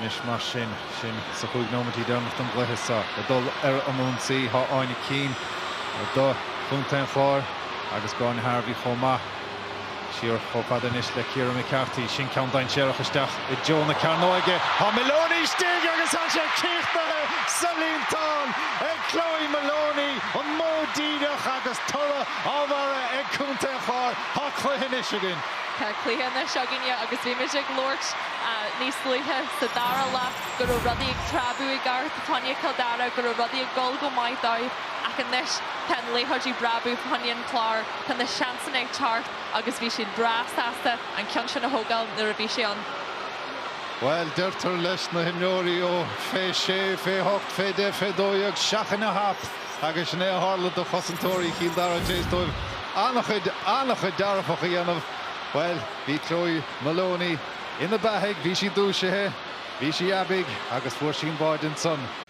Anois mar sin, sinn sa chúig nóiméidí deireanach den gcluiche seo, ag dul ar an ionsaí, tá Áine Keane do chontae an Chláir agus Gráinne Harvey chomh maith. Siar chomh fada anois le Ciara McCarthy. Sin ceann dainséarach isteach i dtreo na cearnóige. Tá Moloney istigh agus tá sé críochnaithe sa líontán ag Chloe Moloney. An modh díreach agus toradh á bharra ag contae an Chláir. Tá cluiche anois againn. Tá cluiche anois againne agus bhí muid ag labhairt níos luaithe sa dara leath go raibh rudaí ag preabadh i gceart fá choinne Chill Dara, go raibh rudaí ag dul go maith dóibh ach anois tá an liathróid ag preabadh fá choinne an Chlár, tá na seansanna ag teacht agus bhí siad breá sásta an ceann sin a thógáil nuair a bhí sé ann. Bhuel, deirtear leis na himreoirí ó fé sé, fé hocht, fé deich, fé 12, seachain an hap! Agus sin é a tharla do chosantóirí Chill Dara tar éis dóibh an-chuid, an-chuid dearfach a dhéanamh. Bhuel, bhí Chloe Moloney ina beathaigh, bhí sí dúisithe, bhí sí aibidh agus fuair sí an báide ansan.